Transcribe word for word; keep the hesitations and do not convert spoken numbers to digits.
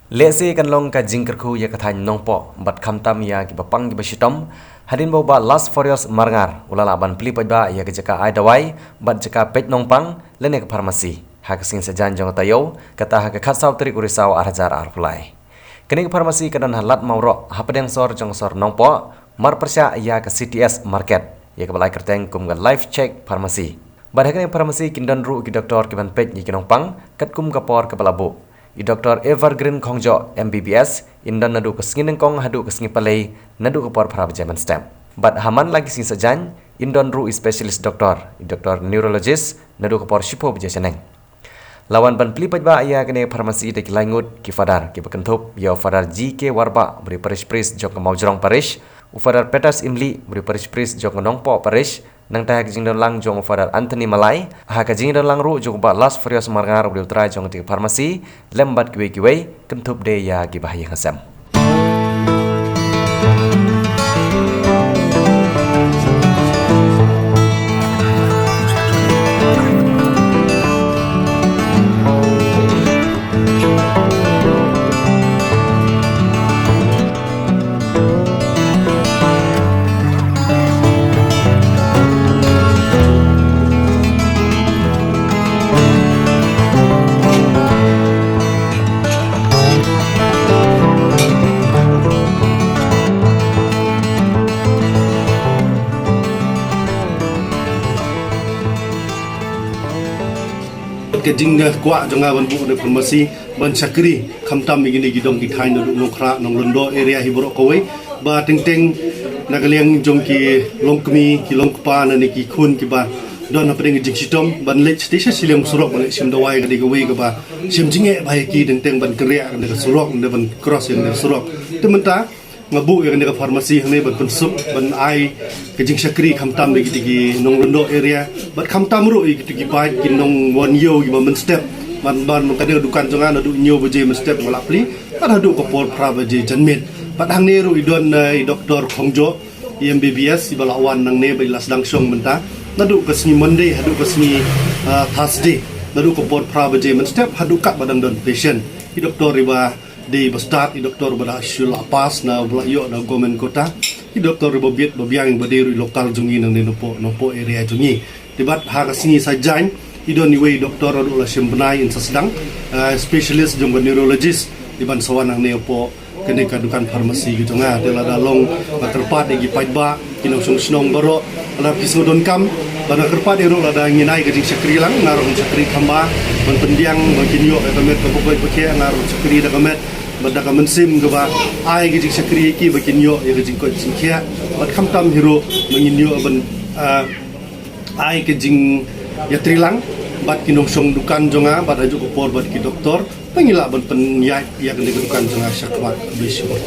Lehse kan long ka jingkyrkhu ïa ka thaiñ Nongpoh bad khamtam ïa kiba pang kiba shitom, hadien ba u Bah Lasforios Marngar u la lah ban plie paidbah ïa ka jaka ai dawai bad jaka peit nongpang lane ka pharmacy ha ka sngi Saitjaiñ jong ka taïew, kata ha ka khatsaw tarik u Risaw ar hajar arphew lai. Kane ka pharmacy ka don ha Lad Mawroh, hapdeng sor jong sor Nongpoh, marpyrshah ïa ka C T S Market, ïa kaba la ai kyrteng kum ka Life Check Pharmacy. Bad ha kane ka pharmacy kin don ruh ki doktor kiban peit ïa ki nongpang katkum ka por kaba la buh. I Doktor Evergreen Khongjoh, M B B S, in don naduh ka sngi Nyngkong haduh ka sngi Palei, naduh ka por phra baje mynstep. Bad ha man la ki sngi Saitjaiñ, in don ruh i specialist doctor, i Doktor Neurologist, naduh ka por shiphew baje shaneng. La wan ban plie paidbah ïa kane ka pharmacy da ki lai ngut ki Father kiba kynthup ïa u Father G K Warbah, ba dei u Parish Priest jong ka Mawjrong Parish, u Father Petrus Imlih, ba dei u Parish Priest jong ka Nongpoh Parish, nangta ha ka jingdon lang jong u Father Anthony Malai, ha ka jingdon lang ruh jong u Bah Lasforios Marngar, ba dei u trai jong kata ka pharmacy, lem bad kiwei kiwei, kynthup de ïa kiba ha ïing ha sem. Ka jingkwah jong nga ban buh kane ka pharmacy ban shakri khamtam ïa kine ki dong ki thaiñ naduh Nongkhrah, Nonglyndoh area hi baroh kawei, ba teng teng na ka liang jong ki longkmie, ki longkpa, lane ki khun kiba don hapdeng ka jingshitom, ban leit shatei sha shiliang surok ban leit shim dawai ka dei kawei kaba shem jingeh bha ïa ki, teng teng ban kynriah kane ka surok, lane ban cross ïa kane ka surok. Te mynta nga buh ïa kane ka pharmacy hangne ban pynsuk, ban ai ka jingshakri khamtam ïa kito ki Nonglyndoh area bad khamtam ruh ïa kito ki paid ki nongwan ïew kiba mynstep. Ban, ban mynta ka dukan jong nga naduh hynñiew baje mynstep nga la plie bad haduh ka por phra baje janmiet. Bad hangne ruh i don, eh, i Doktor Khongjoh, i M B B S, iba la wan nangne ba i la sdang shong mynta naduh ka sngi Monday haduh ka sngi, eh, Thursday, naduh ka por phra baje mynstep haduh katba dang don patient. I doktor iba dei ba stad, i doktor ba da shu la pass, na ba la ïoh na government quota, i doktor iba bit ba biang, iba dei ruh i local jong ngi nangne Nongpoh, Nongpoh area jong ngi. Te bad ha ka sngi Saitjaiñ i don iwei i doktor ruh la shim bnai, in sa sdang, eh, specialist jong ka neurologist, iban sa wan nangne hapoh kane ka dukan pharmacy ka jong nga. Te lada long, nga kyrpad ïa ki paidbah, ki nongshong shnong baroh, lada phi sngewdonkam, bad nga kyrpad ïa ruh lada ngin ai ka jingshakri lang, nga ruh ngan shakri kham bha ban pynbiang ba kin ïoh ïa ka met kaba koit ba khiah, nga ruh shakri da ka met bad da ka mynsiem kaba ai ka jingshakri ïa ki ba kin ïoh ïa ka jingkoit jingkhiah. Bad khamtam hi ruh ba ngin ïoh ban, ah, ai ka jingïatreilang bad ki nongshong dukan jong nga bad ha kajuh ka por bad ki doktor, ba ngin lah ban pynïaid ïa kane ka dukan jong nga shakhmat. Khublei shibun.